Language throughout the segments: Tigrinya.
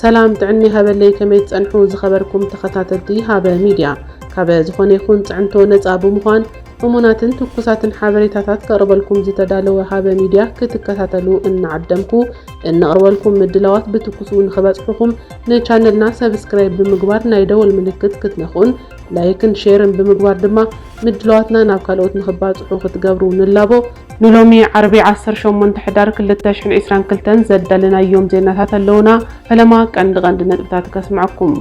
ሰላም ጥዕና ይሃበለይ፣ ከመይ ትጸንሑ ዝኸበርኩም ተኸታተልቲ ሃበ ሚድያ? ካበ ዝኾነ ይኹን ጽዕንቶ ነጻ ብምዃን እሙናትን ትኩሳትን ሓበሬታታት ከቕርበልኩም ዝተዳለወ ሃበ ሚድያ ክትከታተሉ እናዓደምኩ፣ እነቕርበልኩም ምድላዋት ብትኩሱ ንኽበጽሑኹም ንቻነልና ሰብስክራይብ ብምግባር ናይ ደወል ምልክት ክትነኽኡን ላይክን ሼርን ብምግባር ድማ ምድላዋትና ናብ ካልኦት ንኽባጽሑ ክትገብሩ ንላቦ። ንሎሚ ዓርቢ ዓሰርተ ሸሞንተ ሕዳር ክልተ ሽሕን ዕስራን ክልተን ዘዳለናዮም ዜናታት ኣለዉና። ፈለማ ቀንዲ ቀንዲ ነጥብታት ከስምዐኩም።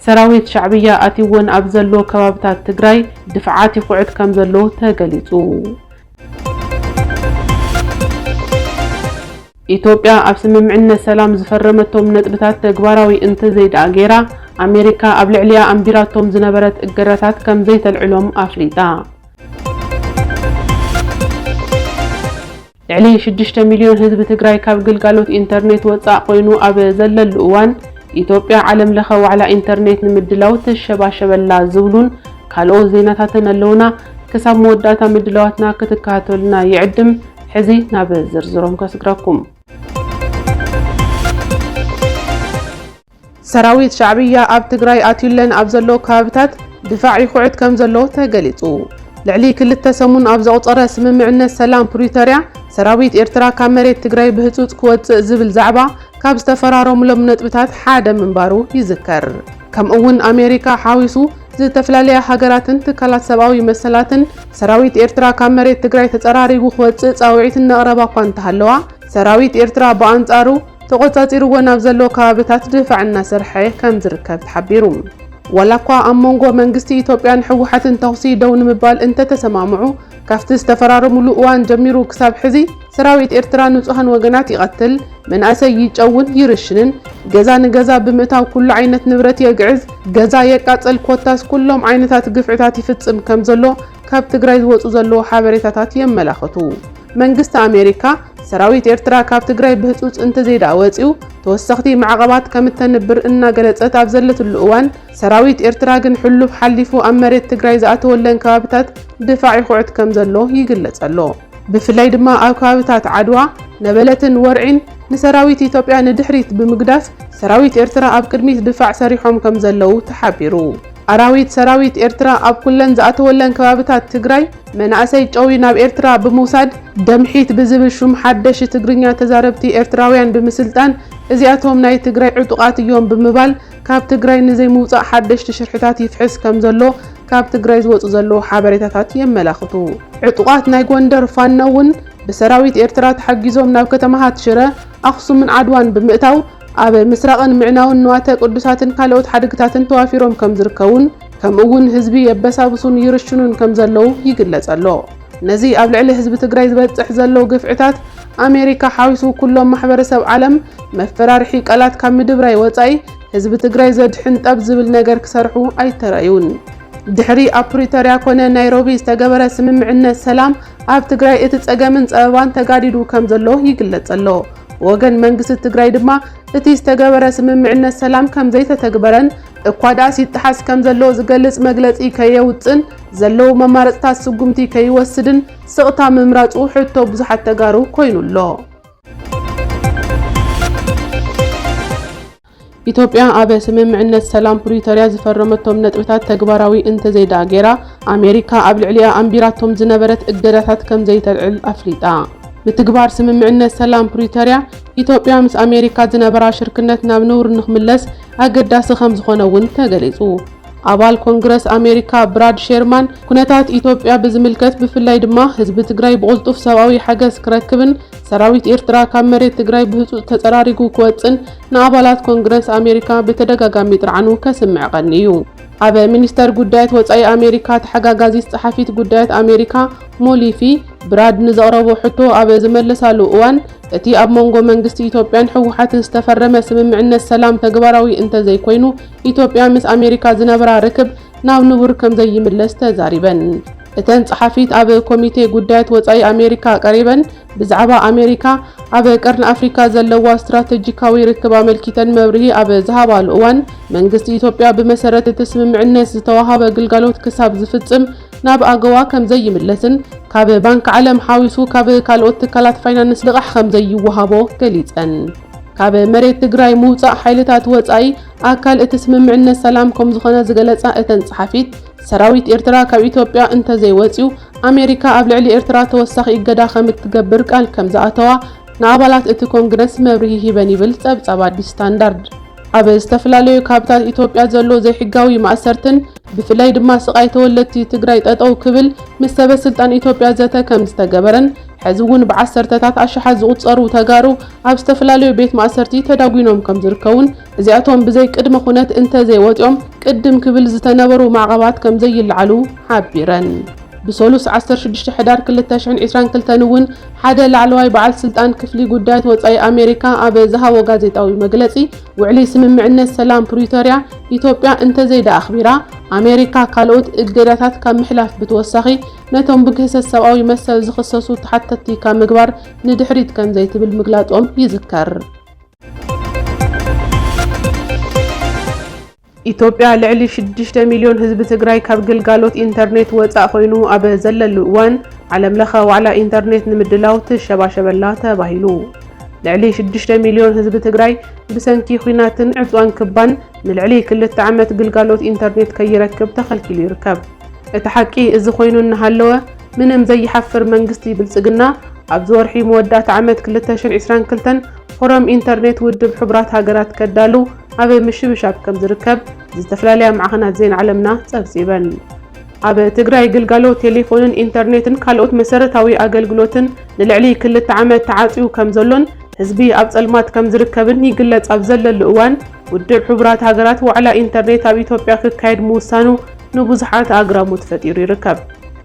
ሰራዊት ሻዕብያ ኣትይወን ኣብ ዘሎ ከባብታት ትግራይ ድፍዓት ይኹዕት ከም ዘሎ ተገሊጹ። ኢትዮጵያ ኣብ ስምምዕነት ሰላም ዝፈረመቶም ነጥብታት ተግባራዊ እንተዘይደኣ ገይራ፣ ኣሜሪካ ኣብ ልዕሊኣ ኣንቢራቶም ዝነበረት እገዳታት ከም ዘይተልዕሎም ኣፍሊጣ። ልዕሊ ሽዱሽተ ሚልዮን ህዝቢ ትግራይ ካብ ግልጋሎት ኢንተርኔት ወጻእ ኮይኑ ኣብ ዘለሉ እዋን፣ ኢትዮጵያ ዓለም ለኸ ዋዕላ ኢንተርኔት ንምድላው ትሸባሸበላ ዝብሉን ካልኦት ዜናታትን ኣለውና። ክሳብ መወዳእታ ምድላዋትና ክትከታተሉና ይዕድም። ሕዚ ናብ ዝርዝሮም ከስግረኩም። ሰራዊት ሻዕብያ ኣብ ትግራይ ኣትዩለን ኣብ ዘሎ ከባብታት ድፋዕ ይኹዕት ከም ዘሎ ተገሊጹ። ልዕሊ ክልተ ሰሙን ኣብ ዘቑጸረ ስምምዕነት ሰላም ፕሪቶርያ፣ ሰራዊት ኤርትራ ካብ መሬት ትግራይ ብህጹጽ ክወጽእ ዝብል ዛዕባ ካብ ዝተፈራረሙሎም ነጥብታት ሓደ ምንባሩ ይዝከር። ከምኡ እውን ኣሜሪካ ሓዊሱ ዝተፈላለያ ሃገራትን ትካላት ሰብኣዊ መሰላትን ሰራዊት ኤርትራ ካብ መሬት ትግራይ ተጸራሪጉ ክወጽእ ጻውዒት እናቕረባ እኳ እንተሃለዋ፣ ሰራዊት ኤርትራ ብኣንጻሩ ተቖጻጺርዎ ናብ ዘሎ ከባብታት ድፋዕ እናሰርሐ ከም ዝርከብ ተሓቢሩ። ዋላ እኳ ኣብ መንጎ መንግስቲ ኢትዮጵያን ህወሓትን ተኹሲ ደው ንምባል እንተተሰማምዑ፣ ካብቲ ዝተፈራረሙሉ እዋን ጀሚሩ ክሳብ ሕዚ ሰራዊት ኤርትራ ንጹሃን ወገናት ይቐትል፣ መናእሰይ ይጨውን ይርሽንን፣ ገዛ ንገዛ ብምእታው ኩሉ ዓይነት ንብረት የግዕዝ፣ ገዛ የቃጽል፣ ኮታስ ኩሎም ዓይነታት ግፍዕታት ይፍጽም ከም ዘሎ ካብ ትግራይ ዝወጹ ዘለዉ ሓበሬታታት የመላኽቱ። መንግስቲ ኣሜሪካ ሰራዊት ኤርትራ ካብ ትግራይ ብህጹጽ እንተዘይደኣ ወጺኡ ተወሰኽቲ ማዕቐባት ከም እተንብር እናገለጸት ኣብ ዘለትሉ እዋን፣ ሰራዊት ኤርትራ ግን ሕሉፍ ሓሊፉ ኣብ መሬት ትግራይ ዝኣተወለን ከባብታት ድፋዕ ይኹዕት ከም ዘሎ ይግለጽ ኣሎ። ብፍላይ ድማ ኣብ ከባብታት ዓድዋ፣ ነበለትን ወርዒን ንሰራዊት ኢትዮጵያ ንድሕሪት ብምግዳፍ፣ ሰራዊት ኤርትራ ኣብ ቅድሚት ድፋዕ ሰሪሖም ከም ዘለዉ ተሓቢሩ። ኣራዊት ሰራዊት ኤርትራ ኣብ ኩለን ዝኣተወለን ከባብታት ትግራይ መናእሰይ ጨዊ ናብ ኤርትራ ብምውሳድ፣ ደምሒት ብዝብል ሹም ሓደሽ ትግርኛ ተዛረብቲ ኤርትራውያን ብምስልጣን፣ እዚኣቶም ናይ ትግራይ ዕጡቓት እዮም ብምባል፣ ካብ ትግራይ ንዘይምውጻእ ሓደሽቲ ሽርሕታት ይፍሕስ ከም ዘሎ ካብ ትግራይ ዝወጹ ዘለዉ ሓበሬታታት የመላኽቱ። ዕጡቓት ናይ ጎንደር ፋኖ እውን ብሰራዊት ኤርትራ ተሓጊዞም ናብ ከተማታት ሽረ፣ ኣኽሱምን ዓድዋን ብምእታው፣ ኣብ ምስራቕን ምዕናውን ንዋተ ቅዱሳትን ካልኦት ሓድግታትን ተዋፊሮም ከም ዝርከቡን፣ ከምኡ እውን ህዝቢ የበሳብሱን ይርሽኑን ከም ዘለዉ ይግለጽ ኣሎ። ነዚ ኣብ ልዕሊ ህዝቢ ትግራይ ዝበጽሕ ዘሎ ግፍዕታት ኣሜሪካ ሓዊሱ ኩሎም ማሕበረሰብ ዓለም መፈራርሒ ቃላት ካብ ምድብራይ ወጻኢ ህዝቢ ትግራይ ዘድሕን ጠብ ዝብል ነገር ክሰርሑ ኣይተራእዩን። ድሕሪ ኣብ ፕሪቶርያ ኮነ ናይሮቢ ዝተገበረ ስምምዕነት ሰላም ኣብ ትግራይ እቲ ጸገምን ጸበባን ተጋዲዱ ከም ዘሎ ይግለጽ ኣሎ። ብወገን መንግስቲ ትግራይ ድማ እቲ ዝተገበረ ስምምዕነት ሰላም ከም ዘይተተግበረን እኳ ደኣስ ይጠሓስ ከም ዘሎ ዝገልጽ መግለጺ ከየውጽን ዘለዉ መማረጽታት ስጉምቲ ከይወስድን ስቕታ ምምራጹ ሕቶ ብዙሓት ተጋሩ ኮይኑ ኣሎ። ኢትዮጵያ ኣብ ስምምዕነት ሰላም ፕሪቶርያ ዝፈረመቶም ነጥብታት ተግባራዊ እንተዘይደኣ ገይራ፣ ኣሜሪካ ኣብ ልዕሊኣ ኣንቢራቶም ዝነበረት እገዳታት ከም ዘይተልዕል ኣፍሊጣ። ምትግባር ስምምዕነት ሰላም ፕሪቶርያ፣ ኢትዮጵያ ምስ ኣሜሪካ ዝነበራ ሽርክነት ናብ ንቡር ንኽምለስ ኣገዳሲ ከም ዝኾነ እውን ተገሊጹ። ኣባል ኮንግረስ ኣሜሪካ ብራድ ሼርማን፣ ኩነታት ኢትዮጵያ ብዝምልከት፣ ብፍላይ ድማ ህዝቢ ትግራይ ብቕልጡፍ ሰብኣዊ ሓገዝ ክረክብን ሰራዊት ኤርትራ ካብ መሬት ትግራይ ብህጹጽ ተጸራሪጉ ክወጽእን ንኣባላት ኮንግረስ ኣሜሪካ ብተደጋጋሚ ጥርዓኑ ከስምዕ ቀንዩ። ኣብ ሚኒስተር ጉዳያት ወጻኢ ኣሜሪካ ተሓጋጋዚት ጸሓፊት ጉዳያት ኣሜሪካ ሞሊፊ ብራድ ንዘቕረቦ ሕቶ ኣብ ዝመለሳሉ እዋን፣ እቲ ኣብ መንጎ መንግስቲ ኢትዮጵያን ህወሓትን ዝተፈረመ ስምምዕነት ሰላም ተግባራዊ እንተዘይኮይኑ፣ ኢትዮጵያ ምስ ኣሜሪካ ዝነበራ ርክብ ናብ ንቡር ከም ዘይምለስ ተዛሪበን። እተን ጸሓፊት ኣብ ኮሚቴ ጉዳያት ወጻኢ ኣሜሪካ ቀሪበን ብዛዕባ ኣሜሪካ ኣብ ቀርኒ ኣፍሪካ ዘለዋ ስትራተጂካዊ ርክብ ኣመልኪተን መብርሂ ኣብ ዝሃባሉ እዋን፣ መንግስቲ ኢትዮጵያ ብመሰረት እቲ ስምምዕነት ዝተዋሃበ ግልጋሎት ክሳብ ዝፍጽም ናብ ኣገዋ ከም ዘይምለስን ካብ ባንክ ዓለም ሓዊሱ ካብ ካልኦት ትካላት ፋይናንስ ልቓሕ ከም ዘይወሃቦ ገሊጸን። ካብ መሬት ትግራይ ምውጻእ ሓይልታት ወጻኢ ኣካል እቲ ስምምዕነት ሰላም ከም ዝኾነ ዝገለጻ እተን ጸሓፊት፣ ሰራዊት ኤርትራ ካብ ኢትዮጵያ እንተዘይወጽዩ ኣሜሪካ ኣብ ልዕሊ ኤርትራ ተወሳኺ እገዳ ከም እትገብር ቃል ከም ዝኣተዋ ንኣባላት እቲ ኮንግረስ መብርሂ ሂበን ይብል ጸብጻብ ኣዲስ ስታንዳርድ። ኣብ ዝተፈላለዩ ካብታት ኢትዮጵያ ዘሎ ዘይሕጋዊ ማእሰርትን ብፍላይ ድማ ስቓይ ተወለድቲ ትግራይ ጠጠው ክብል ምስ ሰበ ስልጣን ኢትዮጵያ ዘተ ከም ዝተገበረን ሕዚ እውን ብዓሰርተታት ኣሽሓት ዝቑጸሩ ተጋሩ ኣብ ዝተፈላለዩ ቤት ማእሰርቲ ተዳጒኖም ከም ዝርከቡን እዚኣቶም ብዘይ ቅድመ ኩነት እንተዘይወፂኦም ቅድም ክብል ዝተነበሩ ማዕቐባት ከም ዘይለዓሉ ሓቢረን። ብሰሉስ ዓሰርተ ሽዱሽተ ሕዳር ክልተ ሽሕን ዕስራን ክልተን እውን ሓደ ላዕለዋይ በዓል ስልጣን ክፍሊ ጉዳያት ወፃኢ ኣሜሪካ ኣብ ዝሃቦ ጋዜጣዊ መግለፂ፣ ውዕሊ ስምምዕነት ሰላም ፕሪቶርያ ኢትዮጵያ እንተዘይዳ ኣኽቢራ፣ ኣሜሪካ ካልኦት እገዳታት ካብ ምሕላፍ ብተወሳኺ ነቶም ብግህሰት ሰብኣዊ መሰል ዝኽሰሱ ተሓተትቲ ካብ ምግባር ንድሕሪት ከም ዘይትብል ምግላጾም ይዝከር። ኢትዮጵያ ልዕሊ ሽዱሽተ ሚልዮን ህዝቢ ትግራይ ካብ ግልጋሎት ኢንተርኔት ወጻእ ኮይኑ ኣብ ዘለሉ እዋን፣ ዓለም ለኸ ዋዕላ ኢንተርኔት ንምድላው ትሸባሸበላ ተባሂሉ። ልዕሊ ሽዱሽተ ሚልዮን ህዝቢ ትግራይ ብሰንኪ ኲናትን ዕጽዋን ክባን ንልዕሊ ክልተ ዓመት ግልጋሎት ኢንተርኔት ከይረክብ ተኸልኪሉ ይርከብ። እቲ ሓቂ እዚ ኮይኑ እናሃለወ፣ ምንም ዘይሓፍር መንግስቲ ብልጽግና ኣብዚ ወርሒ መወዳእታ ዓመት ክልተ ሽሕን ዕስራን ክልተን ፎረም ኢንተርኔት ውድብ ሕቡራት ሃገራት ከዳሉ ኣብ ምሽብሻብ ከም ዝርከብ ዝተፈላለያ ማዕኸናት ዜና ዓለምና ጸብጺበን። ኣብ ትግራይ ግልጋሎት ቴሌፎንን ኢንተርኔትን ካልኦት መሰረታዊ ኣገልግሎትን ንልዕሊ ክልተ ዓመት ተዓጽዩ ከም ዘሎን ህዝቢ ኣብ ጸልማት ከም ዝርከብን ይግለጽ ኣብ ዘለሉ እዋን፣ ውድብ ሕቡራት ሃገራት ዋዕላ ኢንተርኔት ኣብ ኢትዮጵያ ክካየድ ምውሳኑ ንብዙሓት ኣግራሞት ፈጢሩ ይርከብ።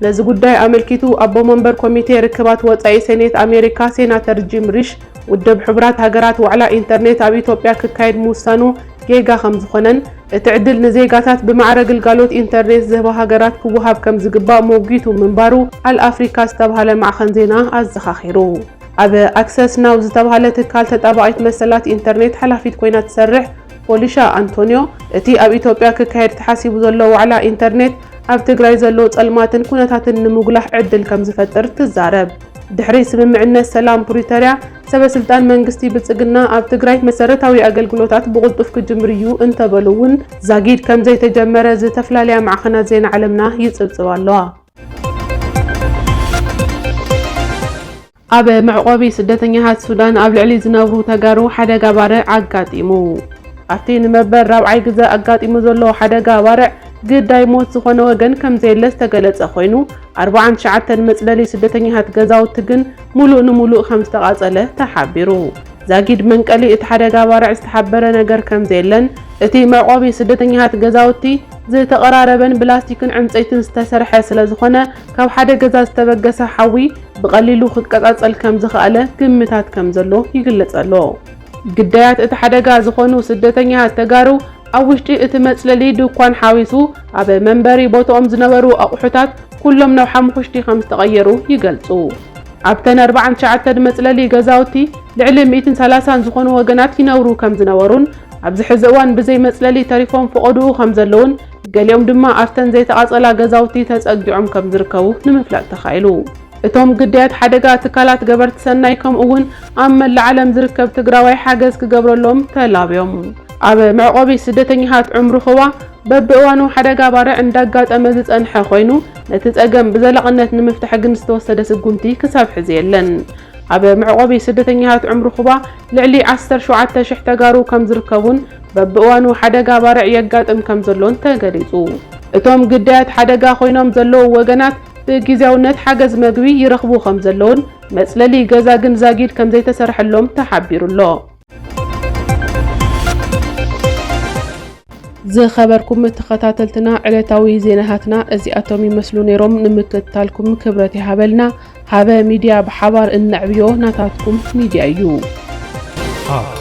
ነዚ ጉዳይ ኣመልኪቱ ኣቦ መንበር ኮሚቴ ርክባት ወጻኢ ሴኔት ኣሜሪካ ሴናተር ጂም ሪሽ፣ ውድብ ሕቡራት ሃገራት ዋዕላ ኢንተርኔት ኣብ ኢትዮጵያ ክካየድ ምውሳኑ ጌጋ ከም ዝኾነን እቲ ዕድል ንዜጋታት ብማዕረ ግልጋሎት ኢንተርኔት ዝህባ ሃገራት ክወሃብ ከም ዝግባእ ሞጒቱ ምንባሩ ኣል ኣፍሪካ ዝተባህለ ማዕኸን ዜና ኣዘኻኺሩ። ኣብ ኣክሰስ ናው ዝተባህለ ትካል ተጣባቒት መሰላት ኢንተርኔት ሓላፊት ኮይና ትሰርሕ ፖሊሻ ኣንቶንዮ፣ እቲ ኣብ ኢትዮጵያ ክካየድ ተሓሲቡ ዘሎ ዋዕላ ኢንተርኔት ኣብ ትግራይ ዘሎ ጸልማትን ኩነታትን ንምጉላሕ ዕድል ከም ዝፈጥር ትዛረብ። ድሕሪ ስምምዕነት ሰላም ፕሪቶርያ፣ ሰበ ስልጣን መንግስቲ ብልጽግና ኣብ ትግራይ መሰረታዊ ኣገልግሎታት ብቕልጡፍ ክጅምር እዩ እንተበሉ እውን፣ ዛጊድ ከም ዘይተጀመረ ዝተፈላለያ ማዕኸናት ዜና ዓለምና ይጽብጽባ ኣለዋ። ኣብ መዕቆቢ ስደተኛታት ሱዳን ኣብ ልዕሊ ዝነብሩ ተጋሩ ሓደጋ ባርዕ ኣጋጢሙ። ኣብቲ ንመበል ራብዓይ ግዘ ኣጋጢሙ ዘሎ ሓደጋ ባርዕ ግዳይ ሞት ዝኾነ ወገን ከም ዘየለ ዝተገለጸ ኮይኑ፣ ኣርባዓን ትሽዓተን መጽለሊ ስደተኛታት ገዛውቲ ግን ሙሉእ ንሙሉእ ከም ዝተቓጸለ ተሓቢሩ። ዛጊድ መንቀሊ እቲ ሓደጋ ባርዕ ዝተሓበረ ነገር ከም ዘየለን፣ እቲ መዕቆቢ ስደተኛታት ገዛውቲ ዝተቐራረበን ብላስቲክን ዕንፀይትን ዝተሰርሐ ስለ ዝኾነ፣ ካብ ሓደ ገዛ ዝተበገሰ ሓዊ ብቐሊሉ ክቀጻጸል ከም ዝኸኣለ ግምታት ከም ዘሎ ይግለጽ ኣሎ። ግዳያት እቲ ሓደጋ ዝኾኑ ስደተኛታት ተጋሩ፣ ኣብ ውሽጢ እቲ መጽለሊ ድኳን ሓዊሱ ኣብ መንበሪ ቦታኦም ዝነበሩ ኣቑሑታት ኩሎም ናብ ሓሙኽሽቲ ከም ዝተቐየሩ ይገልጹ። ኣብተን ኣርባዓን ትሽዓተን መጽለሊ ገዛውቲ ልዕሊ ሚእትን ሰላሳን ዝኾኑ ወገናት ይነብሩ ከም ዝነበሩን፣ ኣብዚ ሕዚ እዋን ብዘይ መጽለሊ ተሪፎም ፈቐድኡ ከም ዘለውን፣ ገሊኦም ድማ ኣብተን ዘይተቓጸላ ገዛውቲ ተጸጊዖም ከም ዝርከቡ ንምፍላጥ ተኻኢሉ። እቶም ግዳያት ሓደጋ ትካላት ገበርቲ ሰናይ ከምኡ እውን ኣብ መላእ ዓለም ዝርከብ ትግራዋይ ሓገዝ ክገብረሎም ተላብዮም። ኣብ መዕቆቢ ስደተኛታት ዑምሩ ኹባ በብእዋኑ ሓደጋ ባርዕ እንዳጋጠመ ዝጸንሐ ኮይኑ፣ ነቲ ጸገም ብዘላቕነት ንምፍታሕ ግን ዝተወሰደ ስጉምቲ ክሳብ ሕዚ የለን። ኣብ መዕቆቢ ስደተኛታት ዑምሩ ኹባ ልዕሊ ዓሰርተ ሸውዓተ ሽሕ ተጋሩ ከም ዝርከቡን በብእዋኑ ሓደጋ ባርዕ የጋጥም ከም ዘሎን ተገሊጹ። እቶም ግዳያት ሓደጋ ኮይኖም ዘለዉ ወገናት ብግዜያውነት ሓገዝ መግቢ ይረኽቡ ከም ዘለውን መጽለሊ ገዛ ግን ዛጊድ ከም ዘይተሰርሐሎም ተሓቢሩ ኣሎ። ዝኸበርኩም ተኸታተልትና፣ ዕለታዊ ዜናታትና እዚኣቶም ይመስሉ ነይሮም። ንምክትታልኩም ክብረት ይሃበልና። ሃበ ሚድያ፣ ብሓባር እነዕብዮ ናታትኩም ሚድያ እዩ። ሃብ